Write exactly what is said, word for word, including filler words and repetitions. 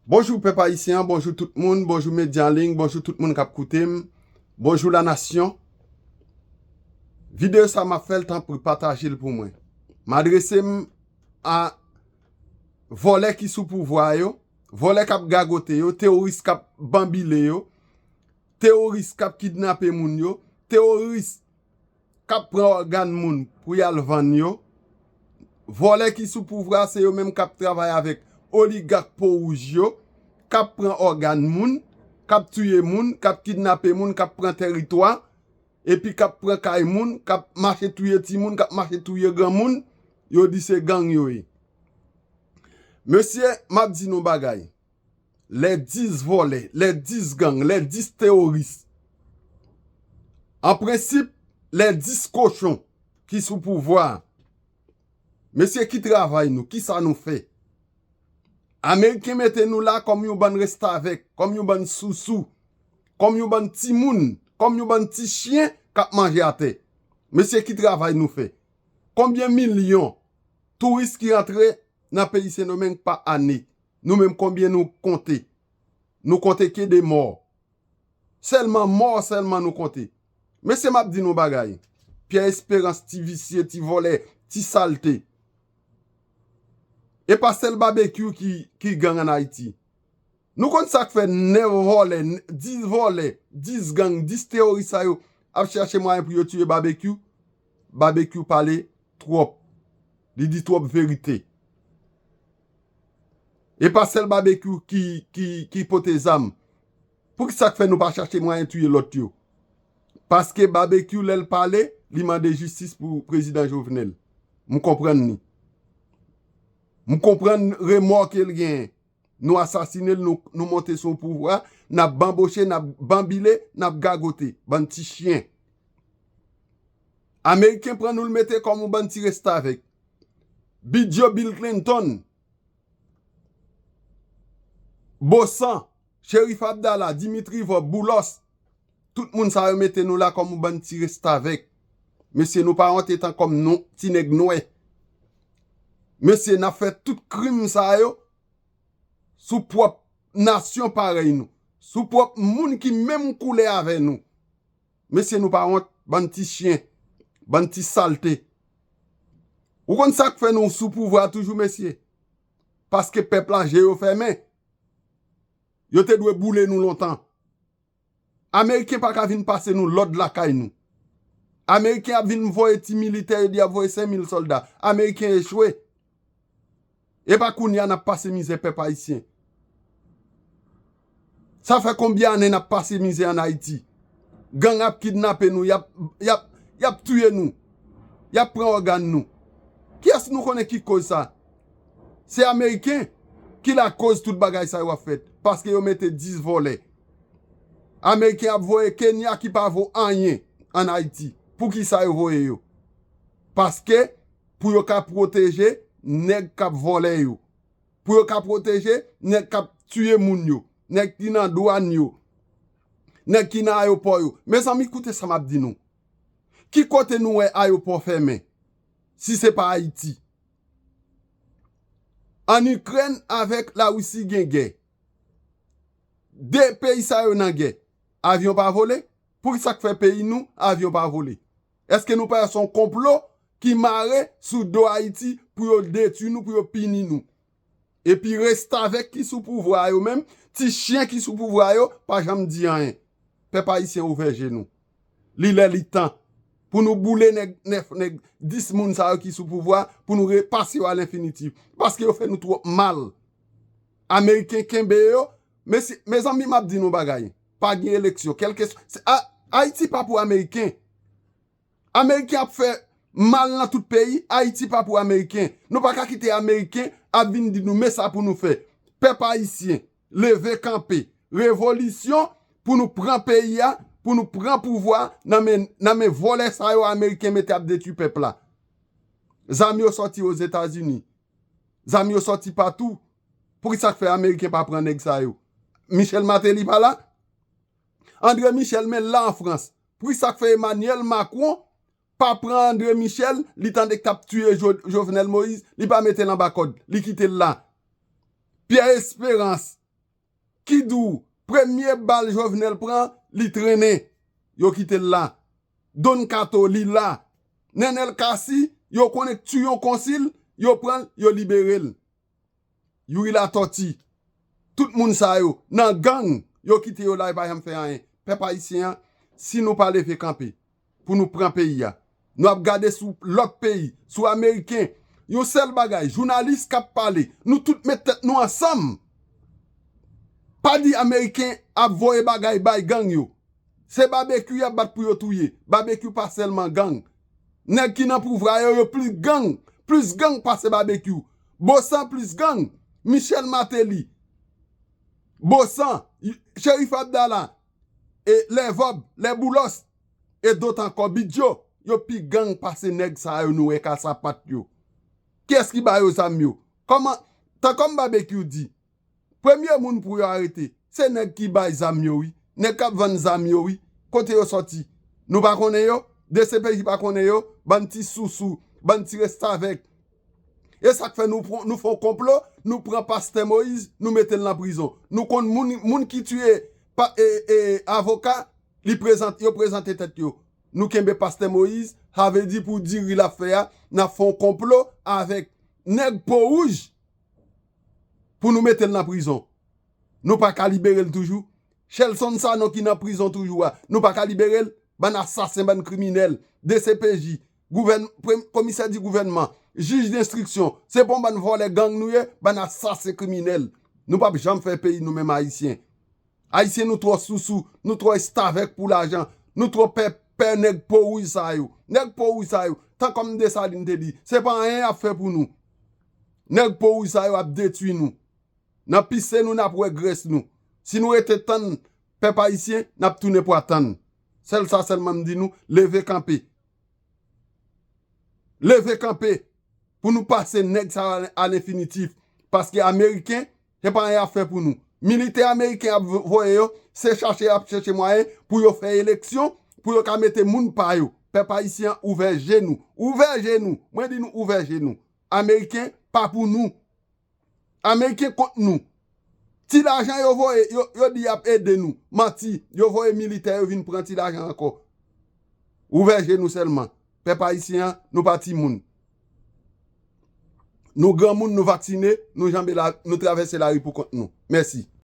Bonjou pèp ayisyen an, bonjou tout moun, bonjou medya an liy, bonjou tout moun k ap koute m, bonjou lanasyon. Videyo sa m ap fè l, tanpri pataje l pou mwen. M adrese m a vòlè ki sou pouvwa yo, vòlè k ap gagote yo, teworis k ap banbile yo, teworis k ap kidnape moun yo, teworis k ap pran ògàn moun pou y al vann yo. Vòlè ki sou pouvwa se yo menm k ap travay avèk oligak po wouj yo, k ap pran ògàn moun, k ap tiye moun, k ap kidnape moun, k ap pran tèritwa, epi k ap pran kay moun, k ap mache touye timoun, k ap mache touye granmoun, yo di se gang yo ye. Mesye, m ap di nou bagay. Lè dis vòlè, lè dis gang, lè dis teworis, an prensip, lè dis kochon ki sou pouvwa a, mesye, ki travay nou, kisa nou fè? Ameriken mete nou la kòm yon bann restavèk, kòm yon bann sousou, kòm yon bann timoun, kòm yon bann ti chyen k ap manje atè. Mesye, ki travay nou fè? Konbyen milyon touris ki rantre nan peyi Sendomeng pa ane? Nou menm, konbyen nou konte? Nou konte ke de mò. Sèlman mò sèlman nou konte. Mesye, m ap di nou bagay. Pyè Esperans, ti visye, ti vòlè, ti salte. E pa sèl Babekyou ki, ki gang ann Ayiti. Nou konn sa k fè nèf vòlè, dis vòlè, dis gang, dis teworis sa yo ap chache mwayen pou yo tiye Babekyou? Babekyou pale twòp. Li di twòp verite. E pa sèl Babekyou ki, ki, ki pote zam. Poukisa k fè nou pa chache mwayen touye lòt yo? Paske Babekyou, lè l pale, li mande jistis pou prezidan Jovenel. M konprann li. M konprann remò ke l genyen. Nou asasine l, nou, nou monte sou pouvwa, n ap banboche, n ap banbile, n ap gagote. Bann ti chyen. Ameriken pran nou, l mete kòm yon bann ti restavèk. Bidjo, Bill Clinton, Bosan, Cherif Abdallah, Dimitri Vorbe, Boulos, tout moun sa yo mete nou la kòm yon bann ti restavèk. Mesye, nou pa wont etan kòm nou, ti nèg nwè. Mesye, n ap fè tout krim sa yo sou pwòp nasyon parèy nou, sou pwòp moun ki menm koulè avè nou. Mesye, nou pa wont, bann ti chyen, bann ti salte. Ou konn sa k fè nou sou pouvwa toujou, mesye? Paske pèp la je yo fèmen. Yo te dwe boule nou lontan. Ameriken pa ka vin pase nou lòd lakay nou. Ameriken ap vin voye ti militè, yo di y ap voye senk mil sòlda. Ameriken echwe. E pa kounye a n ap pase mizè, pèp ayisyen. Sa fè konbyen ane n ap pase mizè ann Ayiti? Gang ap kidnape nou, y ap, y ap, y ap touye nou, y ap pran ògàn nou. Kiyès nou konnen ki koz sa? Se Ameriken ki lakoz tout bagay sa yo ap fèt, paske yo mete dis vòlè. Ameriken ap voye Kenya ki pa vo anyen ann Ayiti. Poukisa yo voye yo? Paske pou yo ka pwoteje nèg k ap vòlè yo. Pou yo ka pwoteje nèg k ap tiye moun yo, nèg ki nan dwàn yo, nèg ki nan ayewopò yo. Mezanmi, koute sa m ap di nou. Ki kote nou wè ayewopò fèmen, si se pa Ayiti? Ann Ikrèn avèk Larisi gen gè. De peyi sa yo nan gè. Avyon pa vole? Poukisa k fè peyi nou, avyon pa vole? Èske nou pa wè se yon konplo ki mare sou do Ayiti pou yo detwi nou, pou yo pini nou? Epi restavèk ki sou pouvwa a yo menm, ti chyen ki sou pouvwa a yo, pa janm di anyen. Pèp ayisyen, ouvè je nou. Li lè, li tan pou nou boule nèg nèf, nèg dis moun sa yo ki sou pouvwa, pou nou repase yo a lenfinitif. Paske yo fè nou twòp mal. Ameriken kenbe yo. Mesye, mezanmi, m ap di nou bagay. Pa gen eleksyon. Kèlkeswa, se, A-, Ayiti pa pou Ameriken. Ameriken ap fè mal nan tout peyi. Ayiti pa pou Ameriken. Nou pa ka kite Ameriken ap vin di nou, men sa pou nou fè. Pèp ayisyen, leve kanpe. Revolisyon pou nou pran peyi a, pou nou pran pouvwa nan men, nan men vòlè sa yo Ameriken mete ap detwi pèp la. Zam yo sòti Ozetazini. Zam yo sòti patou. Poukisa k fè Ameriken pa pran nèg sa yo? Michel Martelly pa la? André Michel, men l la an Frans. Poukisa k fè Emmanuel Macron pa pran André Michel, li tande k t ap tiye Jo-, Jovenel Moïse, li pa mete l anba kòd, li kite l la? Pierre Espérance, ki di w premye bal Jovenel pran, li trennen. Yo kite l la. Don Kato, li la. Nenel Cassy, yo konnen k ti yon konsil, yo pran l, yo libere l. Youri Latòti. Tout moun sa yo, nan gang, yo kite yo la, yo pa janm fè anyen. Pèp ayisyen an, si nou pa leve kanpe pou nou pran peyi a, nou ap gade sou lòt peyi, sou ameriken, yon sèl bagay, jounalis k ap pale, nou tout met tèt nou ansanm. Pa di ameriken ap voye bagay bay gang yo. Se babekyou y ap bat pou yo touye. Babekyou pa sèlman gang. Nèg ki nan pouvwa yo, yo plis gang, plis gang pase babekyou. Bosan plis gang. Michel Martelly. Bosan, Cherif Abdallah, e Lèvòb, Lèboulos, e dòt ankò, Bidjo, yo pi gang pase nèg sa yo nou wè ka sapat yo. Kiyès ki ba yo zam yo? Kòman, tan kòm babekyou di, premye moun pou yo arete, se nèg ki bay zam yo wi. Nèg k ap vann zam yo wi. Kote yo sòti? Nou pa konnen yo? D C P J pa konnen yo? Bann ti sousou, bann ti restavèk. E sa k fè nou pran, nou fè yon konplo, nou pran pastè Moyiz, nou mete l nan prizon. Nou konn moun, moun ki tiye pa, e, e, avoka, li prezante, yo prezante tèt yo. Nou kenbe pastè Moyiz, sa vle di pou diri l ap fè a, n ap fè yon konplo avèk nèg po wouj pou nou mete l nan prizon. Nou pa ka libere l toujou? Shelson Sanon ki nan prizon toujou a, nou pa ka libere l? Bann asasen, bann kriminèl, D C P J, gouvèn-, prem-, komisè di gouvènman, jij denstriksyon, se pa yon bann vòlè gang nou ye, bann asasen kriminèl. Nou p ap janm fè peyi nou menm ayisyen. Ayisyen nou twò sousou, nou twò restavèk pou lajan, nou twò pè, pè nèg po wouj sa yo. Nèg po wouj sa yo, tan kòm Desalin te di, se pa anyen y ap fè pou nou. Nèg po wouj sa yo ap detwi nou. N ap pise nou, n ap wè grès nou. Si nou rete tann pèp ayisyen, n ap tounen pwa tann. Sèl sa sèlman m di nou, leve kanpe. Leve kanpe pou nou pase nèg sa yo a lenfinitif. Paske ameriken, se pa anyen y ap fè pou nou. Militè ameriken ap vo-, voye yo, se chache y ap chèche mwayen pou yo fè eleksyon, pou yo ka mete moun pa yo. Pèp ayisyen an, ouvè je nou. Ouvè je nou. Mwen di nou ouvè je nou. Ameriken pa pou nou. Ameriken kont nou. Ti lajan yo voye, yo, yo di y ap ede nou. Manti. Yo voye militè yo vin pran ti lajan ankò. Ouvè je nou sèlman. Pèp ayisyen an, nou pa timoun. Nou granmoun, nou vaksine, nou janbe la, nou travèse lari pou kont nou. Mèsi.